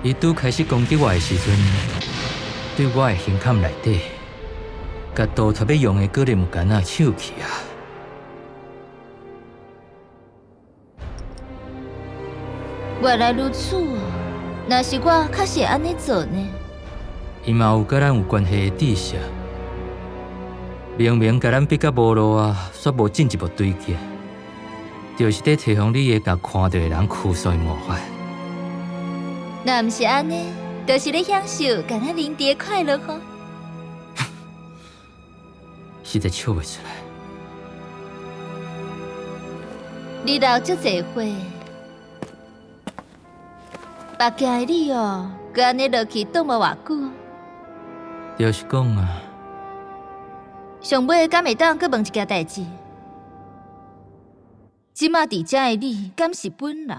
伊拄開始攻擊我的時陣，對我的胸坎內底，共倒脫欲用的果粒物件仔搶去啊！原來如此哦，若是我，確實會按呢做呢。伊嘛有佮咱有關係的知識，明明共咱逼甲無路啊，煞無進一步追擊，就是咧提防你會共看著的人哭訴的魔法。若毋是按呢，就是咧享受共咱靈佇的快樂吼。實在笑袂出來。你老足濟歲，目鏡的你哦，閣按呢落去擋無偌久。就是講啊，上尾敢會當閣問一件代誌？這馬佇遮的你，敢是本人？